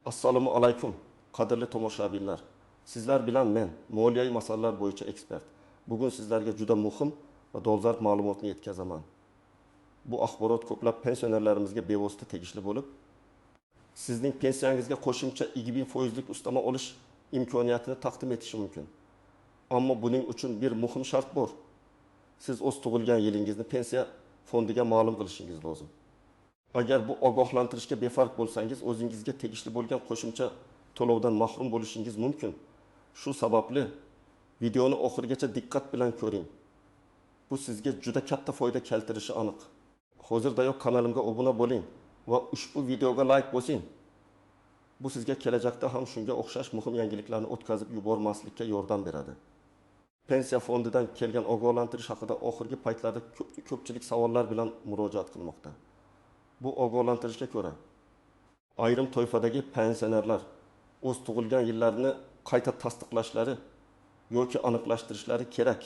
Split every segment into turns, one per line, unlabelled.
Assalomu alaykum, qadrli tomoshabinlar. Sizlar bilan men, moliyaviy masalalar bo'yicha ekspert. Bugun sizlarga juda muhim va dolzarb ma'lumotni yetkazaman. Bu axborot ko'plab pensionerlarimizga bevosita tegishli bo'lib, sizning pensiyangizga qo'shimcha 20% lik ustama olish imkoniyatini taqdim etishi mumkin. Ammo buning uchun bir muhim shart bor. Siz o'z tug'ilgan yilingizni pensiya fondiga ma'lum qilishingiz lozim. Agar bu ogohlantirishga befarq bo'lsangiz, o'zingizga tegishli bo'lgan qo'shimcha to'lovdan mahrum bo'lishingiz mumkin. Shu sababli videoni oxirigacha diqqat bilan ko'ring. Bu sizga juda katta foyda keltirishi aniq. Hozirdayoq kanalimga obuna bo'ling va ushbu videoga like bosing. Bu sizga kelajakda ham shunga o'xshash muhim yangiliklarni o'tkazib yubormaslikka yordam beradi. Pensiya fondidan kelgan ogohlantirish haqida oxirgi paytlarda ko'pchilik savollar bilan murojaat qilmoqda. Bu ogohlantirishga ko'ra, ayrim toifadagi pensionerlar o'z tug'ilgan yillarini qayta tasdiqlashlari yoki aniqlashtirishlari kerak.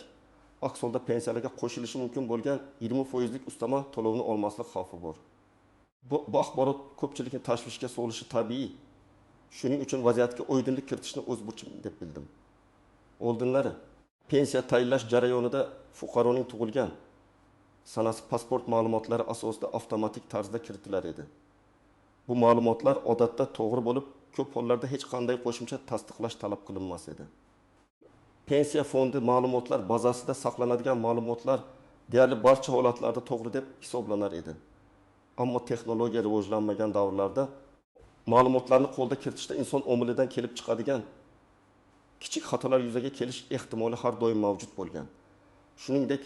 Aks holda pensiyalarga qo'shilishi mumkin bo'lgan 20% lik ustama to'lovni olmaslik xavfi bor. Bu axborot ko'pchilikni tashvishga solishi tabiiy. Shuning uchun vaziyatga oydinlik kiritishni o'z burchim deb bildim. Oldinlari pensiya tayinlash jarayonida fuqaroning tug'ilgan sanasi pasport ma'lumotlari asosida avtomatik tarzda kiritilar edi. Bu ma'lumotlar odatda to'g'ri bo'lib, ko'p hollarda hech qanday qo'shimcha tasdiqlash talab qilinmas edi. Pensiya fondi ma'lumotlar bazasida saqlanadigan ma'lumotlar deyarli barcha holatlarda to'g'ri deb hisoblanar edi. Ammo texnologiya rivojlanmagan davrlarda ma'lumotlarni qo'lda kiritishda inson omilidan kelib chiqadigan kichik xatolar yuzaga kelish ehtimoli har doim mavjud bo'lgan. Shuningdek,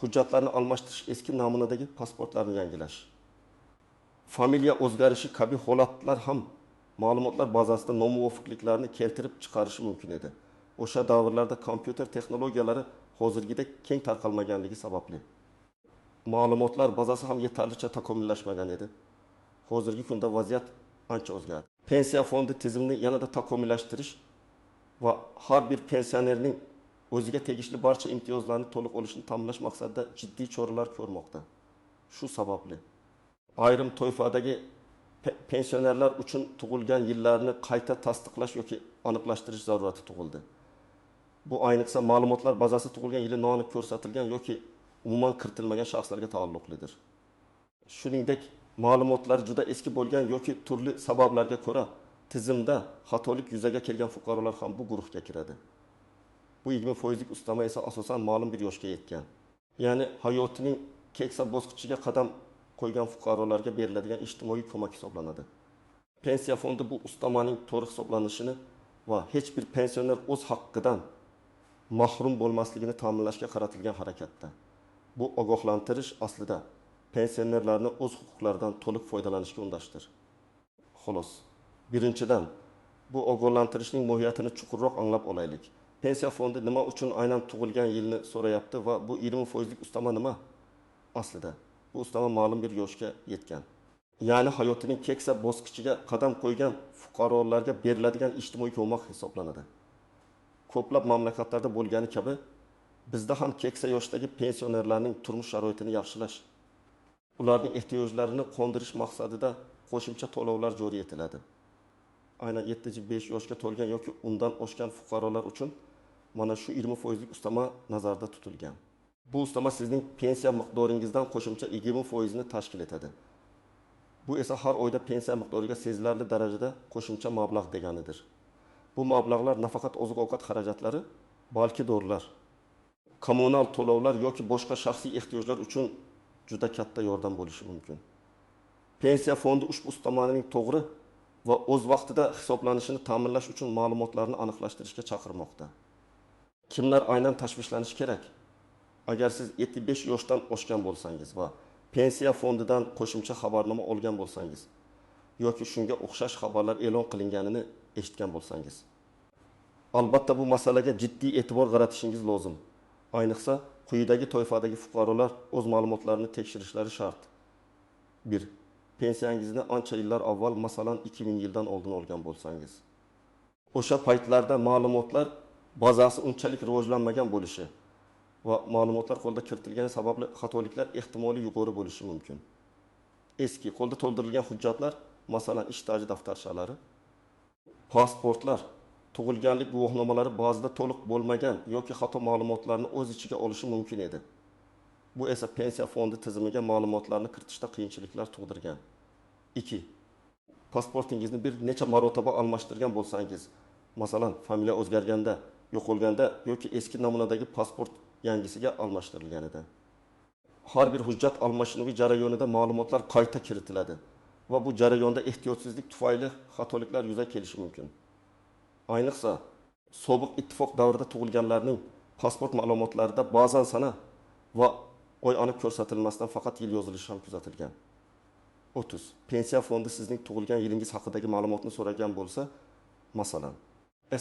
hujjatlarni almashtirish, eski namunadagi pasportlarni yangilash, familiya o'zgarishi kabi holatlar ham ma'lumotlar bazasida nomuvofiqliklarni keltirib chiqarishi mumkin edi. O'sha davrlarda kompyuter texnologiyalari hozirgidek keng tarqalmaganligi sababli ma'lumotlar bazasi ham yetarlicha takomillashmagan edi. Hozirgi kunda vaziyat ancha o'zgardi. Pensiya fondi tizimini yanada takomillashtirish va har bir pensionerning o'ziga tegishli barcha imtiyozlarni to'liq olishini ta'minlash maqsadida jiddiy choralar ko'rmoqda. Shu sababli ayrim toifadagi pensionerlar uchun tug'ilgan yillarni qayta tasdiqlash yoki aniqlashtirish zarurati tug'ildi. Bu ayniqsa ma'lumotlar bazasi tug'ilgan yili noaniq ko'rsatilgan yoki umuman kiritilmagan shaxslarga taalluqlidir. Shuningdek, ma'lumotlar juda eski bo'lgan yoki turli sabablarga ko'ra tizimda xatolik yuzaga kelgan fuqarolar ham bu guruhga kiradi. Bu 20% lik ustama esa asosan ma'lum bir yoshga yetgan, ya'ni hayotining keksa bosqichiga qadam qo'ygan fuqarolarga beriladigan ijtimoiy ko'mak hisoblanadi. Pensiya fondi bu ustamaning to'g'ri hisoblanishini va hech bir pensioner o'z haqqidan mahrum bo'lmasligini ta'minlashga qaratilgan harakatda. Bu ogohlantirish aslida pensionerlarni o'z huquqlaridan to'liq foydalanishga undashdir. Xolos, birinchidan, bu ogohlantirishning mohiyatini chuqurroq anglab olaylik. Pensiya fondi nima uchun aynan tug'ilgan yilni so'rayapti va bu 20% lik ustama nima? Aslida bu ustama ma'lum bir yoshga yetgan, ya'ni hayotining keksa bosqichiga qadam qo'ygan fuqarolarga beriladigan ijtimoiy ko'mak hisoblanadi. Ko'plab mamlakatlarda bo'lgani kabi bizda ham keksa yoshdagi pensionerlarning turmush sharoitini yaxshilash, ularning ehtiyojlarini qondirish maqsadida qo'shimcha to'lovlar joriy etiladi. Aynan 75 yoshga to'lgan yoki undan oshgan fuqarolar uchun mana shu 20% lik ustama nazarda tutilgan. Bu ustama sizning pensiya miqdoringizdan qo'shimcha 20% ni tashkil etadi. Bu esa har oyda pensiya miqdoriga sezilarli darajada qo'shimcha mablag' deganidir. Bu mablag'lar nafaqat oziq-ovqat xarajatlari, balki dorilar, kommunal to'lovlar yoki boshqa shaxsiy ehtiyojlar uchun juda katta yordam bo'lishi mumkin. Pensiya fondi ushbu ustamaning to'g'ri va o'z vaqtida hisoblanishini ta'minlash uchun ma'lumotlarni aniqlashtirishga chaqirmoqda. Kimlar aynan tashvishlanishi kerak? Agar siz 75 yoshdan oshgan bo'lsangiz va pensiya fondidan qo'shimcha xabarnoma olgan bo'lsangiz yoki shunga o'xshash xabarlar e'lon qilinganini eshitgan bo'lsangiz, albatta bu masalaga jiddiy e'tibor qaratishingiz lozim. Ayniqsa quyidagi toifadagi fuqarolar o'z ma'lumotlarini tekshirishlari shart. 1. Pensiyangizni ancha yillar avval, masalan 2000 yildan oldin olgan bo'lsangiz, o'sha paytlarda ma'lumotlar bazasi unchalik rivojlanmagan bo'lishi va ma'lumotlar qo'lda kiritilgani sababli xatoliklar ehtimoli yuqori bo'lishi mumkin. Eski qo'lda to'ldirilgan hujjatlar, masalan ish staji daftarchalari Pasportlar, tug'ilganlik guvohnomalari ba'zida to'liq bo'lmagan yoki xato ma'lumotlarni o'z ichiga olishi mumkin edi. Bu esa Pensiya fondi tizimiga ma'lumotlarni kiritishda qiyinchiliklar tug'dirgan. 2. Pasportingizni bir necha marotaba almashtirgan bo'lsangiz, masalan, familiya o'zgarganda, yo'qolganda yoki eski namunadagi pasport yangisiga almashtirilganida. Har bir hujjat almashinuvi jarayonida ma'lumotlar qayta kiritiladi va bu jarayonda ehtiyotsizlik tufayli xatoliklar yuzaga kelishi mumkin. Ayniqsa, sobiq ittifoq davrida tug'ilganlarning pasport ma'lumotlarida ba'zan sana va oy aniq ko'rsatilmasdan faqat yil yozilishi ham kuzatilgan. 30. Pensiya fondi sizning tug'ilgan yilingiz haqidagi ma'lumotni so'ragan bo'lsa, masalan,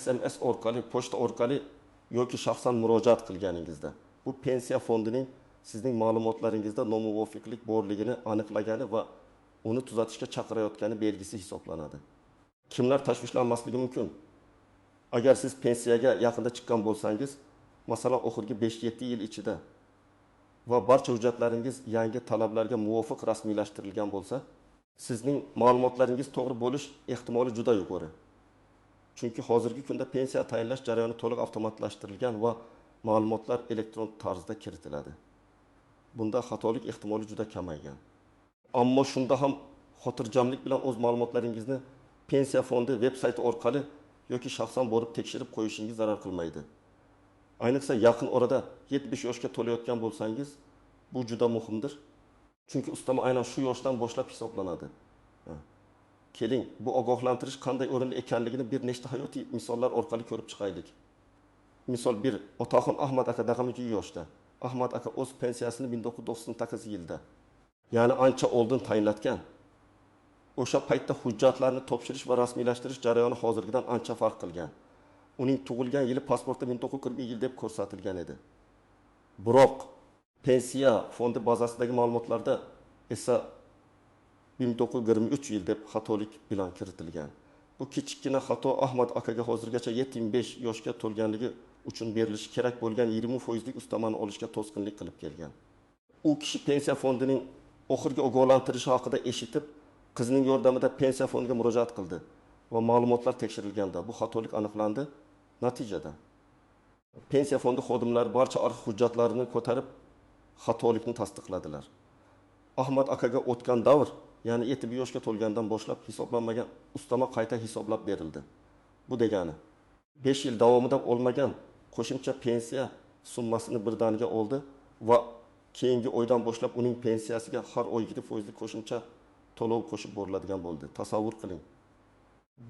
SMS orqali, pochta orqali yoki shaxsan murojaat qilganingizda, bu pensiya fondining sizning ma'lumotlaringizda nomuvofiqlik borligini aniqlagani va uni tuzatishga chaqirayotgani belgisi hisoblanadi. Kimlar tashvishlanmasligi mumkin? Agar siz pensiyaga yaqinda chiqqan bo'lsangiz, masalan, oxirgi 5-7 yil ichida va barcha hujjatlaringiz yangi talablarga muvofiq rasmiylashtirilgan bo'lsa, sizning ma'lumotlaringiz to'g'ri bo'lish ehtimoli juda yuqori. Chunki hozirgi kunda pensiya tayinlash jarayoni to'liq avtomatlashtirilgan va ma'lumotlar elektron tarzda kiritiladi. Bunda xatolik ehtimoli juda kamaygan. Ammo shunda ham xotirjamlik bilan o'z ma'lumotlaringizni pensiya fondi veb sayti orqali yoki shaxsan borib tekshirib qo'yishingiz zarar qilmaydi. Ayniqsa yaqin orada 70 yoshga to'layotgan bo'lsangiz, bu juda muhimdir. Chunki ustama aynan shu yoshdan boshlab hisoblanadi. Keling, bu ogohlantirish qanday o'rinli ekanligini bir nechta hayotiy misollar orqali ko'rib chiqaylik. Misol 1. Otaxon Ahmad aka 22 yoshda. Ahmad aka o'z pensiyasini 1998-yilda, ya'ni ancha oldin tayinlatgan. O'sha paytda hujjatlarni topshirish va rasmiylashtirish jarayoni hozirgidan ancha farq qilgan. Uning tug'ilgan yili pasportda 1941 yil deb ko'rsatilgan edi. Biroq pensiya fondi bazasidagi ma'lumotlarda esa 1923 yil deb xatolik bilan kiritilgan. Bu kichikgina xato Ahmad akaga hozirgacha 75 yoshga to'lganligi uchun berilishi kerak bo'lgan 20%lik ustamani olishga to'sqinlik qilib kelgan. U kishi pensiya fondining oxirgi ogohlantirishi haqida eshitib, qizining yordamida pensiya fondiga murojaat qildi va ma'lumotlar tekshirilganda bu xatolik aniqlandi. Natijada pensiya fondi xodimlari barcha arxiv hujjatlarini ko'tarib xatolikni tasdiqladilar. Ahmad akaga o'tgan davr, ya'ni 70 yoshga to'lgandan boshlab hisoblanmagan ustama qayta hisoblab berildi. Bu degani 5 yil davomida olmagan qo'shimcha pensiya summasini birdaniga oldi va keyingi oydan boshlab uning pensiyasiga har oy 7%lik qo'shimcha to'lov qo'shib boriladigan bo'ldi. Tasavvur qiling.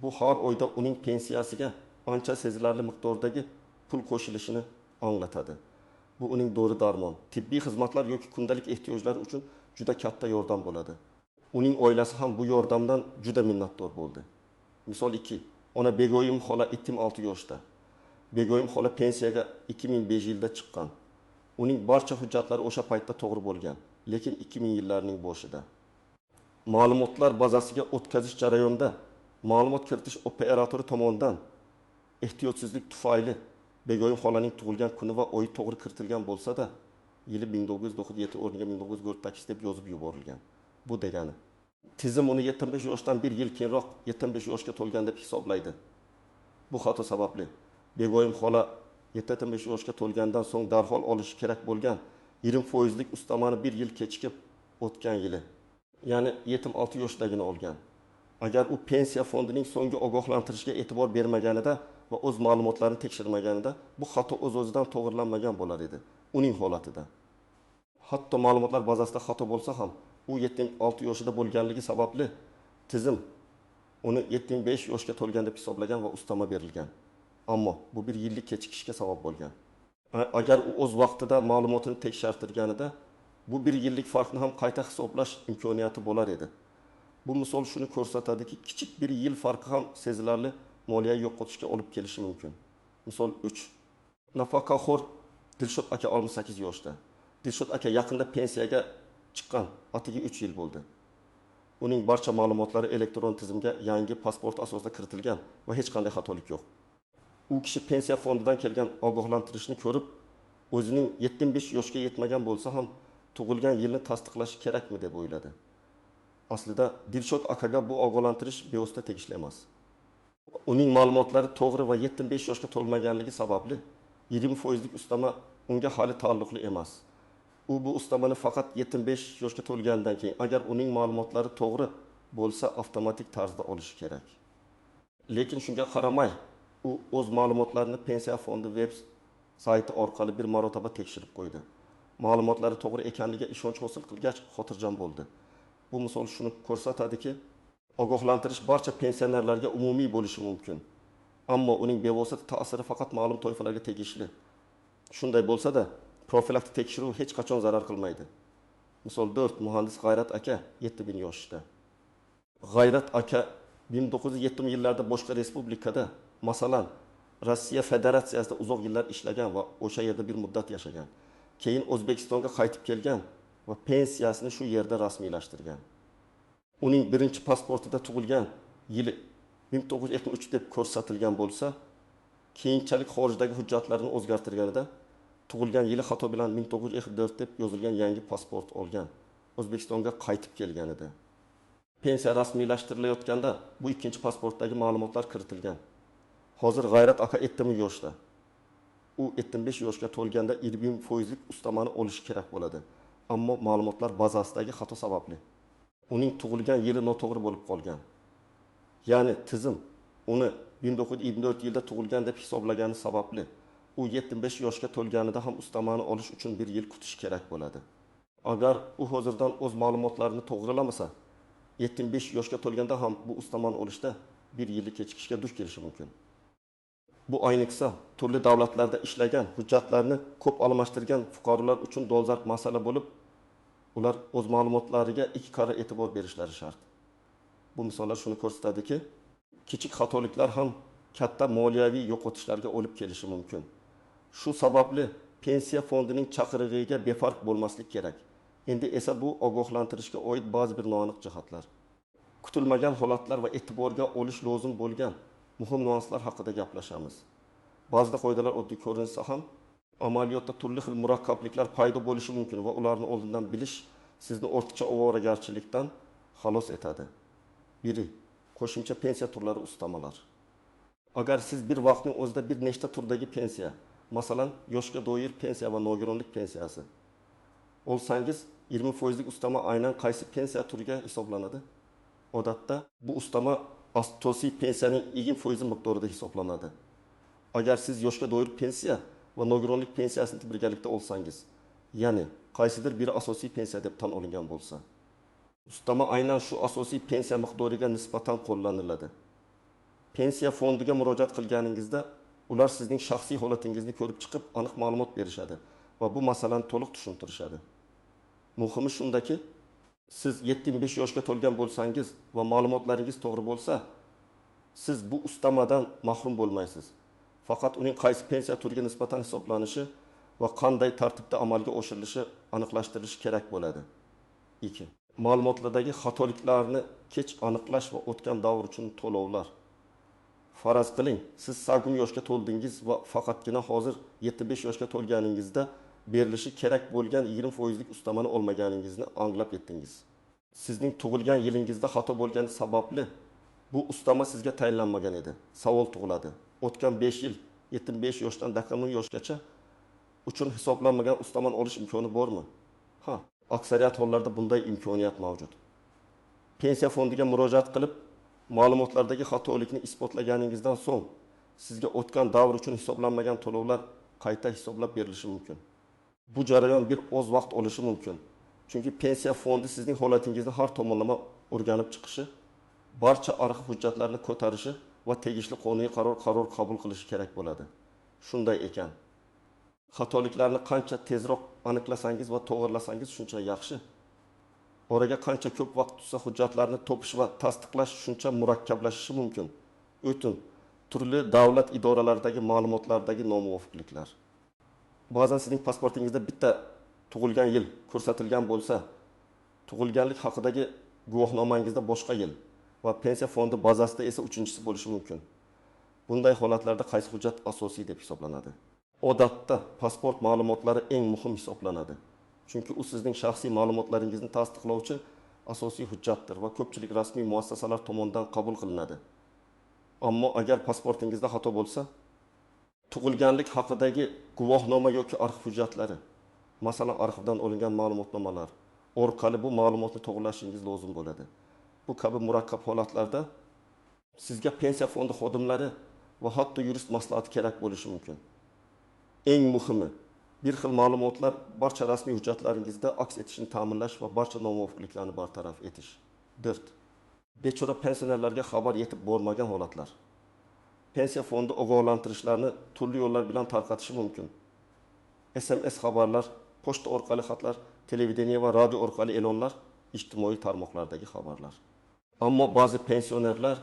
Bu har oyda uning pensiyasiga ancha sezilarli miqdordagi pul qo'shilishini anglatadi. Bu uning dori-darmon, tibbiy xizmatlar yoki kundalik ehtiyojlari uchun juda katta yordam bo'ladi. Uning oilasi ham bu yordamdan juda minnatdor bo'ldi. Misol 2. Ona Begoyim xola 76 yoshda. Begoyim xola pensiyaga 2005 yilda chiqqan. Uning barcha hujjatlari o'sha paytda to'g'ri bo'lgan, lekin 2000 yillarning boshida. Ma'lumotlar bazasiga o'tkazish jarayonida ma'lumot kiritish operatori tomonidan ehtiyotsizlik tufayli Begoyim xolaning tug'ilgan kuni va oyi to'g'ri kiritilgan bo'lsa-da, yili 1997 o'rniga 1948 deb yozib yuborilgan. Bu degani tizim uni 75 yoshdan bir yil keyinroq 75 yoshga to'lgan deb hisoblaydi. Bu xato sababli Begoyim xola 75 yoshga to'lgandan so'ng darhol olishi kerak bo'lgan 20%lik ustamani bir yil kechikib o'tgan yili, ya'ni 76 yoshdagini olgan. Agar u pensiya fondining so'nggi ogohlantirishiga e'tibor bermaganida va o'z ma'lumotlarini tekshirmaganida bu xato o'z-o'zidan to'g'rilanmagan bo'lar edi uning holatida. Hatto ma'lumotlar bazasida xato bo'lsa ham u 76 yoshida bo'lganligi sababli tizim uni 75 yoshga to'lgan deb hisoblagan va ustama berilgan. Ammo bu bir yillik kechikishga sabab bo'lgan. Agar u o'z vaqtida ma'lumotini tekshirtirganida bu bir yillik farqni ham qayta hisoblash imkoniyati bo'lar edi. Bu misol shuni ko'rsatadiki, kichik bir yil farqi ham sezilarli moliyaviy yo'qotishga olib kelishi mumkin. Misol 3. Nafaqaxo'r Dilshod aka 68 yoshda. Dilshod aka yaqinda pensiyaga chiqqan, atigi 3 yil bo'ldi. Uning barcha ma'lumotlari elektron tizimga yangi pasport asosida kiritilgan va hech qanday xatolik yo'q. U kishi pensiya fondidan kelgan ogohlantirishni ko'rib, o'zining 75 yoshga yetmagan bo'lsa ham tug'ilgan yilni tasdiqlashi kerakmi deb o'yladi. Aslida Dilshod akaga bu ogohlantirish bevosita tegishli emas. Uning ma'lumotlari to'g'ri va 75 yoshga to'lmaganligi sababli 20 foizlik ustama unga hali taalluqli emas. U bu ustamani faqat 75 yoshga to'lganidan keyin, agar uning ma'lumotlari to'g'ri bo'lsa, avtomatik tarzda olishi kerak. Lekin shunga qaramay, u o'z ma'lumotlarini Pensiya fondi veb sayti orqali bir marotaba tekshirib qo'ydi. Ma'lumotlari to'g'ri ekanligiga ishonch hosil qilgach, xotirjam bo'ldi. Bu misol shuni ko'rsatadiki, ogohlantirish barcha pensionerlarga umumiy bo'lishi mumkin. Ammo uning bevosita ta'siri faqat ma'lum toifalarga tegishli. Shunday bo'lsa-da, profilaktik tekshiruv hech qachon zarar qilmaydi. Misol 4. Muhandis G'ayrat aka 7000 yoshda. G'ayrat aka 1970-yillarda boshqa respublikada, masalan, Rossiya Federatsiyasida uzoq yillar ishlagan va o'sha yerda bir muddat yashagan. Keyin O'zbekistonga qaytib kelgan va pensiyasini shu yerda rasmiylashtirgan. Uning birinchi pasportida tug'ilgan yili 1973 deb ko'rsatilgan bo'lsa, keyinchalik xorijdagi hujjatlarini o'zgartirganida tug'ilgan yili xato bilan 1954 deb yozilgan yangi pasport olgan. O'zbekistonga qaytib kelganida pensiya rasmiylashtirilayotganda bu ikkinchi pasportdagi ma'lumotlar kiritilgan. Hozir G'ayrat aka 70 yoshda. U 75 yoshga to'lganda 20 foizlik ustamani olishi kerak bo'ladi. Ammo ma'lumotlar bazasidagi xato sababli uning tug'ilgan yili noto'g'ri bo'lib qolgan. Ya'ni tizim uni 1924 yilda tug'ilgan deb hisoblagani sababli u 75 yoshga to'lganida ham ustamani olish uchun bir yil kutish kerak bo'ladi. Agar u hozirdan o'z ma'lumotlarini to'g'rilamasa, 75 yoshga to'lganda ham bu ustamani olishda bir yillik kechikishga duch kelishi mumkin. Bu ayniqsa turli davlatlarda ishlagan, hujjatlarni ko'p almashtirgan fuqarolar uchun dolzarb masala bo'lib, ular o'z ma'lumotlariga ikki karra e'tibor berishlari shart. Bu misollar shuni ko'rsatadiki, kichik xatoliklar ham katta moliyaviy yo'qotishlarga olib kelishi mumkin. Shu sababli Pensiya fondining chaqirig'iga befarq bo'lmaslik kerak. Endi esa bu ogohlantirishga oid ba'zi bir noaniq jihatlar. Kutilmagan holatlar va e'tiborga olish lozim bo'lgan muhim nyuanslar haqida gaplashamiz. Ba'zida qoidalar oddiy ko'rinsa ham, amaliyotda turli xil murakkabliklar paydo bo'lishi mumkin va ularni oldindan bilish sizni ortiqcha ovoragarchilikdan xalos etadi. Biri, qo'shimcha pensiya turlari ustamalar. Agar siz bir vaqtning o'zida bir nechta turdagi pensiya, masalan, yoshga doir pensiya va nogironlik pensiyasi olsangiz, 20 foizlik ustama aynan qaysi pensiya turiga hisoblanadi? Odatda bu ustama asosiy pensiyaning 20 foizi miqdorida hisoblanadi. Agar siz yoshga doir pensiya va nogironlik pensiyasini birgalikda olsangiz, ya'ni qaysidir biri asosiy pensiya deb tan olingan bo'lsa, ustama aynan shu asosiy pensiya miqdoriga nisbatan qo'llaniladi. Pensiya fondiga murojaat qilganingizda ular sizning shaxsiy holatingizni ko'rib chiqib, aniq ma'lumot berishadi va bu masalani to'liq tushuntirishadi. Muhimi shundaki, siz 75 yoshga to'lgan bo'lsangiz va ma'lumotlaringiz to'g'ri bo'lsa, siz bu ustamadan mahrum bo'lmaysiz. Faqat uning qaysi pensiya turiga nisbatan hisoblanishi va qanday tartibda amalga oshirilishi aniqlashtirilishi kerak bo'ladi. 2. Ma'lumotlardagi xatoliklarni kech aniqlash va o'tgan davr uchun to'lovlar. Faraz qiling, siz 80 yoshga to'ldingiz va faqatgina hozir 75 yoshga to'lganingizda berilishi kerak bo'lgan 20 foizlik ustamani olmaganingizni anglab yetdingiz. Sizning tug'ilgan yilingizda xato bo'lgani sababli bu ustama sizga tayinlanmagan edi. Savol tug'iladi. O'tgan 5 yil 75 yoshdan 90 yoshgacha uchun hisoblanmagan ustamani olish imkoni bormi? Ha, aksariyat hollarda bunday imkoniyat mavjud. Pensiya fondiga murojaat qilib, ma'lumotlardagi xatolikni isbotlaganingizdan so'ng sizga o'tgan davr uchun hisoblanmagan to'lovlar qayta hisoblab berilishi mumkin. Bu jarayon bir oz vaqt olishi mumkin. Chunki pensiya fondi sizning holatingizni har tomonlama o'rganib chiqishi, barcha arxiv hujjatlarini ko'tarishi va tegishli qonuniy qaror qabul qilishi kerak bo'ladi. Shunday ekan, xatoliklarni qancha tezroq aniqlasangiz va to'g'rilasangiz shuncha yaxshi. Oraga qancha ko'p vaqt tutsa hujjatlarni topish va tasdiqlash shuncha murakkablashishi mumkin. O'tin, turli davlat idoralaridagi ma'lumotlardagi nomuvofiqliklar. Ba'zan sizning pasportingizda bitta tug'ilgan yil ko'rsatilgan bo'lsa, tug'ilganlik haqidagi guvohnomangizda boshqa yil va pensiya fondi bazasida esa uchinchisi bo'lishi mumkin. Bunday holatlarda qaysi hujjat asosiy deb hisoblanadi? Odatda pasport ma'lumotlari eng muhim hisoblanadi. Chunki u sizning shaxsiy ma'lumotlaringizni tasdiqlovchi asosiy hujjatdir va ko'pchilik rasmiy muassasalar tomonidan qabul qilinadi. Ammo agar pasportingizda xato bo'lsa, tug'ilganlik haqidagi guvohnoma yoki arxiv hujjatlari, masalan, arxivdan olingan ma'lumotnomalar orqali bu ma'lumotni to'g'rilashingiz lozim bo'ladi. Bu kabi murakkab holatlarda sizga pensiya fondi xodimlari va hatto yurist maslahati kerak bo'lishi mumkin. Eng muhimi, bir xil ma'lumotlar barcha rasmiy hujjatlaringizda aks etishini ta'minlash va barcha nomuvofiqliklarni bartaraf etish. 4. Bechora pensionerlarga xabar yetib bormagan holatlar. Pensiya fondi ogohlantirishlarni turli yo'llar bilan tarqatishi mumkin. SMS xabarlar, pochta orqali xatlar, televideniye va radio orqali e'lonlar, ijtimoiy tarmoqlardagi xabarlar. Ammo ba'zi pensionerlar,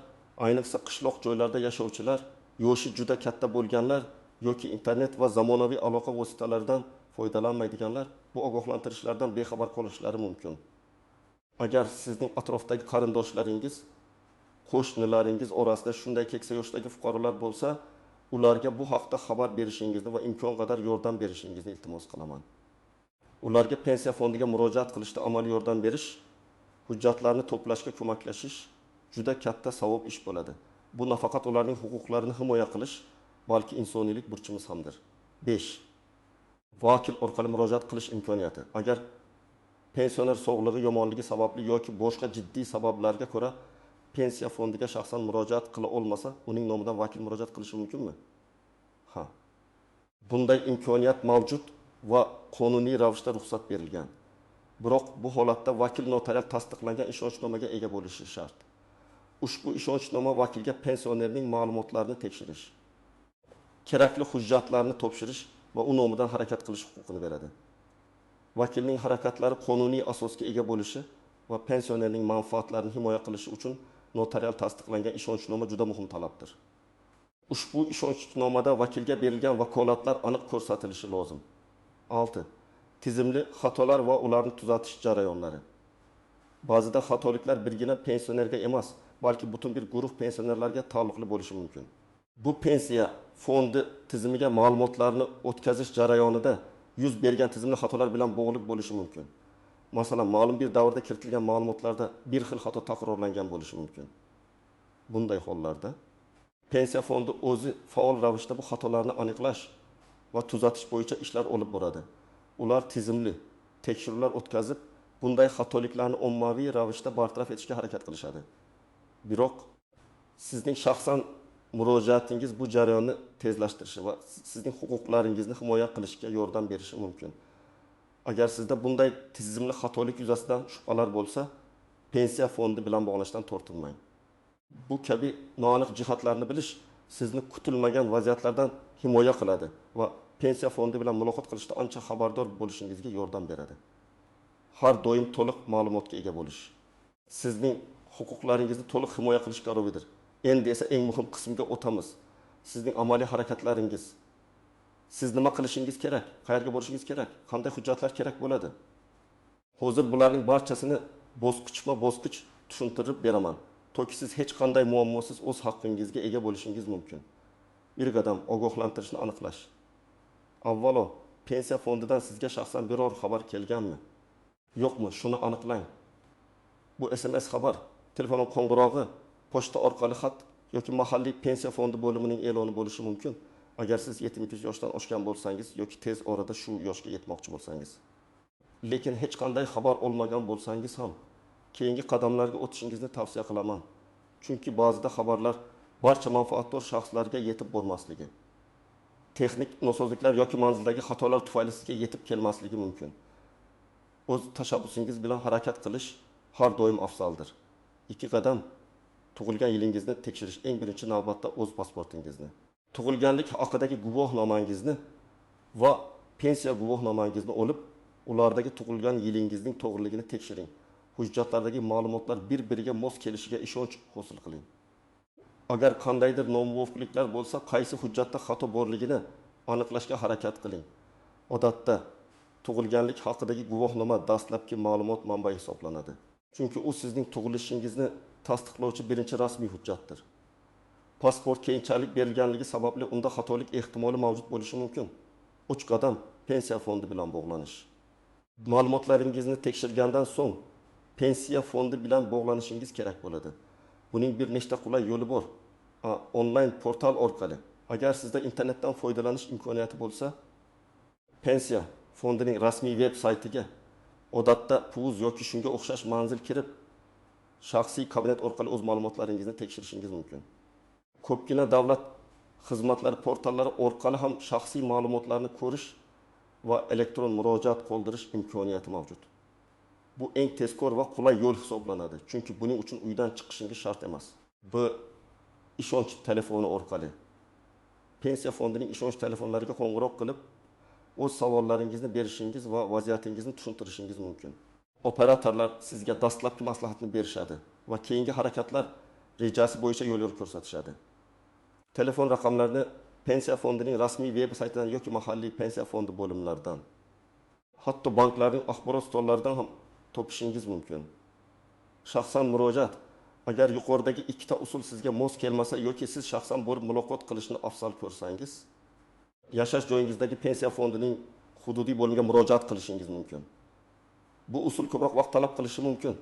ayniqsa qishloq joylarda yashovchilar, yoshi juda katta bo'lganlar yoki internet va zamonaviy aloqa vositalaridan foydalanmaydiganlar bu ogohlantirishlardan bexabar qolishlari mumkin. Agar sizning atrofdagi qarindoshlaringiz, qo'shnilaringiz orasida shunday keksa yoshdagi fuqarolar bo'lsa, ularga bu haqda xabar berishingizni va imkon qadar yordam berishingizni iltimos qilaman. Ularga pensiya fondiga murojaat qilishda amaliy yordam berish, hujjatlarni to'plashga ko'maklashish juda katta savob ish bo'ladi. Bu nafaqat ularning huquqlarini himoya qilish, balki insoniylik burchimiz hamdir. 5. Vakil orqali murojaat qilish imkoniyati. Agar pensioner sog'lig'i yomonligi sababli yoki boshqa jiddiy sabablarga ko'ra pensiya fondiga shaxsan murojaat qila olmasa, uning nomidan vakil murojaat qilishi mumkinmi? Ha. Bunday imkoniyat mavjud va qonuniy ravishda ruxsat berilgan. Biroq bu holatda vakil notarial tasdiqlangan ishonchnomaga ega bo'lishi shart. Ushbu ishonchnoma vakilga pensionerning ma'lumotlarini tekshirish, kerakli hujjatlarni topshirish va u nomidan harakat qilish huquqini beradi. Vakilning harakatlari qonuniy asosga ega bo'lishi va pensionerning manfaatlarini himoya qilishi uchun notarial tasdiqlangan ishonchnoma juda muhim talabdir. Ushbu ishonchnomada vakilga berilgan vakolatlar aniq ko'rsatilishi lozim. 6. Tizimli xatolar va ularni tuzatish jarayonlari. Ba'zida xatoliklar birgina pensionerga emas, balki butun bir guruh pensionerlarga taalluqli bo'lishi mumkin. Bu pensiya fondi tizimiga ma'lumotlarni o'tkazish jarayonida yuz bergan tizimli xatolar bilan bog'liq bo'lishi mumkin. Masalan, ma'lum bir davrda kiritilgan ma'lumotlarda bir xil xato takrorlangan bo'lishi mumkin. Bunday hollarda pensiya fondi o'zi faol ravishda bu xatolarni aniqlash va tuzatish bo'yicha ishlar olib boradi. Ular tizimli tekshiruvlar o'tkazib, bunday xatoliklarni ommaviy ravishda bartaraf etishga harakat qilishadi. Biroq sizning shaxsan murojaatingiz bu jarayonni tezlashtirishi va sizning huquqlaringizni himoya qilishga yordam berishi mumkin. Agar sizda bunday tizimli xatolik yuzasidan shubhalar bo'lsa, pensiya fondi bilan bog'lanishdan tortinmang. Bu kabi noaniq jihatlarni bilish sizni kutilmagan vaziyatlardan himoya qiladi va pensiya fondi bilan muloqot qilishda ancha xabardor bo'lishingizga yordam beradi. Har doim to'liq ma'lumotga ega bo'lish sizning huquqlaringizni to'liq himoya qilish garovidir. Endi esa eng muhim qismga o'tamiz. Sizning amaliy harakatlaringiz. Siz nima qilishingiz kerak, qayerga borishingiz kerak, qanday hujjatlar kerak bo'ladi? Hozir bularning barchasini bosqichma-bosqich tushuntirib beraman. Toki siz hech qanday muammosiz o'z haqqingizga ega bo'lishingiz mumkin. Bir qadam ogohlantirishni aniqlash. Avvalo, pensiya fondidan sizga shaxsan biror xabar kelganmi? Yo'qmi? Shuni aniqlang. Bu SMS xabar, telefon qo'ng'irog'i, pochta orqali xat yoki mahalliy pensiya fondi bo'limining e'loni bo'lishi mumkin. Agar siz 72 yoshdan oshgan bo'lsangiz yoki tez orada shu yoshga yetmoqchi bo'lsangiz. Lekin hech qanday xabar olmagan bo'lsangiz ham keyingi qadamlarga o'tishingizni tavsiya qilaman. Chunki ba'zida xabarlar barcha manfaatdor shaxslarga yetib bormasligi, texnik nosozliklar yoki manzildagi xatolar tufayli sizga yetib kelmasligi mumkin. O'z tashabbusingiz bilan harakat qilish har doim afzaldir. 2 qadam tug'ilgan yilingizni tekshirish, eng birinchi navbatda o'z pasportingizni, tug'ilganlik haqidagi guvohnomangizni va pensiya guvohnomangizni olib, ulardagi tug'ilgan yilingizning to'g'riligini tekshiring. Hujjatlardagi ma'lumotlar bir-biriga mos kelishiga ishonch hosil qiling. Agar qandaydir nomuvofiqliklar bo'lsa, qaysi hujjatda xato borligini aniqlashga harakat qiling. Odatda tug'ilganlik haqidagi guvohnoma dastlabki ma'lumot manbai hisoblanadi. Chunki u sizning tug'ilishingizni tasdiqlovchi birinchi rasmiy hujjatdir. Pasport keyinchalik berilganligi sababli unda xatolik ehtimoli mavjud bo'lishi mumkin. 3 qadam pensiya fondi bilan bog'lanish. Ma'lumotlaringizni tekshirgandan so'ng pensiya fondi bilan bog'lanishingiz kerak bo'ladi. Buning bir nechta qulay yo'li bor. Onlayn portal orqali. Agar sizda internetdan foydalanish imkoniyati bo'lsa, Pensiya fondining rasmiy veb saytiga, odatda puz yoki shunga o'xshash manzil, kirib, shaxsiy kabinet orqali o'z ma'lumotlaringizni tekshirishingiz mumkin. Ko'pgina davlat xizmatlari portallari orqali ham shaxsiy ma'lumotlarni ko'rish va elektron murojaat qoldirish imkoniyati mavjud. Bu eng tezkor va qulay yo'l hisoblanadi, chunki buning uchun uydan chiqishingiz shart emas. B. Ishonch telefoni orqali. Pensiya fondining ishonch telefonlariga qo'ng'iroq qilib, o'z savollaringizni berishingiz va vaziyatingizni tushuntirishingiz mumkin. Operatorlar sizga dastlabki maslahatni berishadi va keyingi harakatlar rejasi bo'yicha yo'l ko'rsatishadi. Telefon raqamlarini Pensiya fondining rasmiy veb saytidan yoki mahalliy pensiya fondi bo'limlaridan, hatto banklarning axborot stollaridan ham topishingiz mumkin. Shaxsan murojaat. Agar yuqoridagi ikkita usul sizga mos kelmasa yoki siz shaxsan borib muloqot qilishni afzal ko'rsangiz, yashash joyingizdagi pensiya fondining hududiy bo'limiga murojaat qilishingiz mumkin. Bu usul ko'proq vaqt talab qilishi mumkin,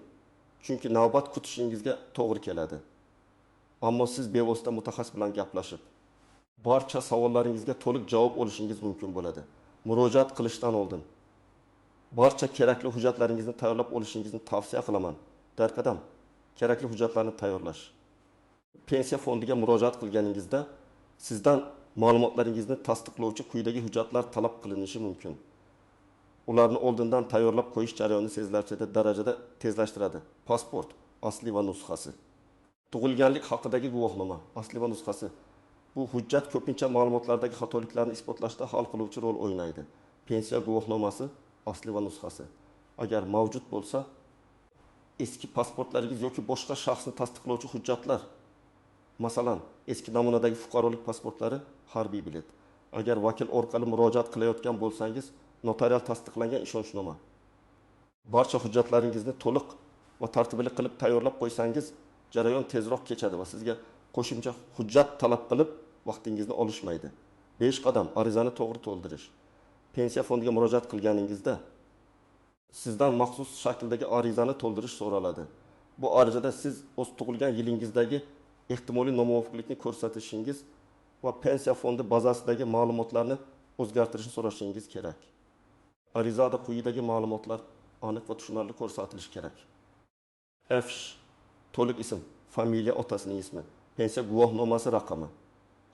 chunki navbat kutishingizga to'g'ri keladi. Ammo siz bevosita mutaxassis bilan gaplashib, barcha savollaringizga to'liq javob olishingiz mumkin bo'ladi. Murojaat qilishdan oldin barcha kerakli hujjatlaringizni tayyorlab olishingizni tavsiya qilaman. Darqadam kerakli hujjatlarni tayyorlash. Pensiya fondiga murojaat qilganingizda sizdan ma'lumotlaringizni tasdiqlovchi quyidagi hujjatlar talab qilinishi mumkin. Ularni oldindan tayyorlab qo'yish jarayonini sezilarli darajada tezlashtiradi. Pasport asli va nusxasi. Tug'ilganlik haqidagi guvohnoma asli va nusxasi. Bu hujjat ko'pincha ma'lumotlardagi xatoliklarni isbotlashda hal qiluvchi rol o'ynaydi. Pensiya guvohnomasi asli va nusxasi. Agar mavjud bo'lsa, eski pasportlaringiz yoki boshqa shaxsni tasdiqlovchi hujjatlar, masalan, eski namunadagi fuqarolik pasportlari, harbiy bilet. Agar vakil orqali murojaat qilayotgan bo'lsangiz, notarial tasdiqlangan ishonchnoma. Barcha hujjatlaringizni to'liq va tartibli qilib tayyorlab qo'ysangiz, jarayon tezroq kechadi va sizga qo'shimcha hujjat talab qilib vaqtingizni olishmaydi. 5 qadam arizani to'g'ri to'ldirish. Pensiya fondiga murojaat qilganingizda sizdan maxsus shakldagi arizani to'ldirish so'raladi. Bu arizada siz o'z tug'ilgan yilingizdagi ehtimoliy nomuvofiqlikni ko'rsatishingiz va pensiya fondi bazasidagi ma'lumotlarni o'zgartirishni so'rashingiz kerak. Arizada quyidagi ma'lumotlar aniq va tushunarli ko'rsatilishi kerak. F. To'liq ism, familiya, otasining ismi, pensiya guvohnomasi raqami,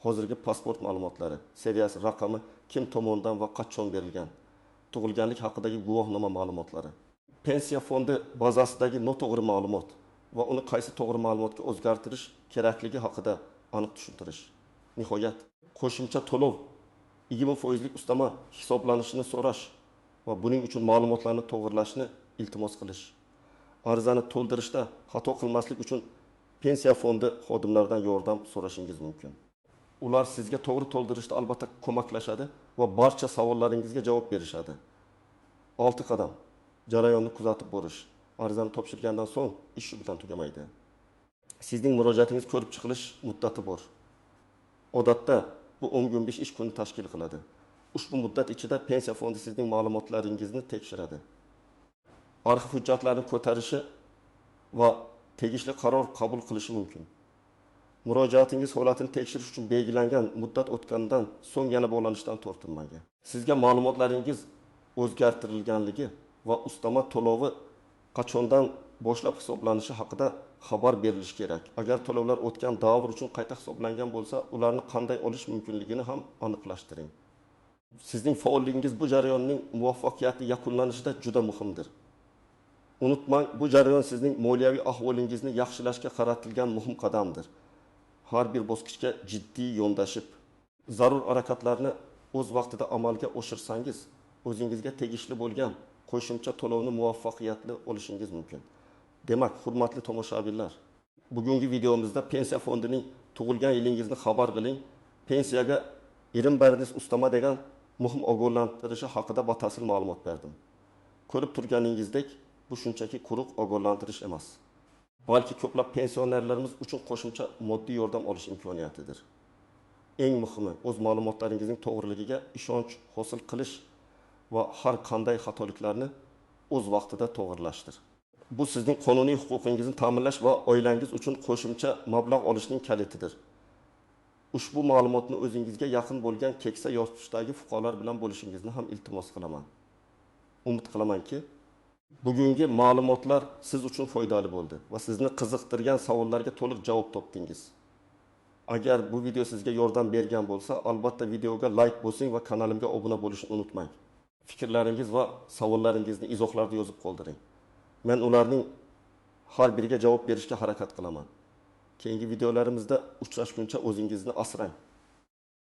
hozirgi pasport ma'lumotlari, seriyasi, raqami, kim tomonidan va qachon berilgan, tug'ilganlik haqidagi guvohnoma ma'lumotlari. Pensiya fondi bazasidagi noto'g'ri ma'lumot va uni qaysi to'g'ri ma'lumotga o'zgartirish kerakligi haqida aniq tushuntirish. Nihoyat, qo'shimcha to'lov 20%lik ustama hisoblanishini so'rash va buning uchun ma'lumotlarni to'g'rilashni iltimos qilish. Arizani to'ldirishda xato qilmaslik uchun pensiya fondi xodimlaridan yordam so'rashingiz mumkin. Ular sizga to'g'ri to'ldirishda albatta ko'maklashadi va barcha savollaringizga javob berishadi. 6 qadam jarayonni kuzatib borish. Arizani topshirgandan so'ng ish shu bilan tugamaydi. Sizning murojaatingiz ko'rib chiqilish muddati bor. Odatda bu 10-15 ish kuni tashkil qiladi. Ushbu muddat ichida pensiya fondi sizning ma'lumotlaringizni tekshiradi. Arxiv hujjatlarini ko'tarishi va tegishli qaror qabul qilishi mumkin. Murojaatingiz holatini tekshirish uchun belgilangan muddat o'tgandan so'ng yana bog'lanishdan tortinmang. Sizga ma'lumotlaringiz o'zgartirilganligi va ustama to'lovi qachondan boshlab hisoblanishi haqida xabar berilishi kerak. Agar to'lovlar o'tgan davr uchun qayta hisoblangan bo'lsa, ularni qanday olish mumkinligini ham aniqlashtiring. Sizning faolligingiz bu jarayonning muvaffaqiyatli yakunlanishida juda muhimdir. Unutmang, bu jarayon sizning moliyaviy ahvolingizni yaxshilashga qaratilgan muhim qadamdir. Har bir bosqichga jiddiy yondashib, zarur harakatlarni o'z vaqtida amalga oshirsangiz, o'zingizga tegishli bo'lgan qo'shimcha to'lovni muvaffaqiyatli olishingiz mumkin. Demak, hurmatli tomoshabinlar, bugungi videomizda pensiya fondining tug'ilgan yilingizni xabar qiling, pensiyaga 20% ustama degan muhim ogohlantirishi haqida batafsil ma'lumot berdim. Ko'rib turganingizdek, bu shunchaki quruq ogohlantirish emas, balki ko'plab pensionerlarimiz uchun qo'shimcha moddiy yordam olish imkoniyatidir. Eng muhimi, o'z ma'lumotlaringizning to'g'riligiga ishonch hosil qilish va har qanday xatoliklarni o'z vaqtida to'g'rilashdir. Bu sizning qonuniy huquqingizni ta'minlash va oilangiz uchun qo'shimcha mablag' olishning kalitidir. Ushbu ma'lumotni o'zingizga yaqin bo'lgan keksa yoshdagi fuqarolar bilan bo'lishingizni ham iltimos qilaman. Umid qilamanki, bugungi ma'lumotlar siz uchun foydali bo'ldi va sizni qiziqtirgan savollarga to'liq javob topdingiz. Agar bu video sizga yordam bergan bo'lsa, albatta videoga like bosing va kanalimga obuna bo'lishni unutmang. Fikrlaringiz va savollaringizni izohlarda yozib qoldiring. Men ularning har biriga javob berishga harakat qilaman. Keyingi videolarimizda uchrashguncha o'zingizni asrang.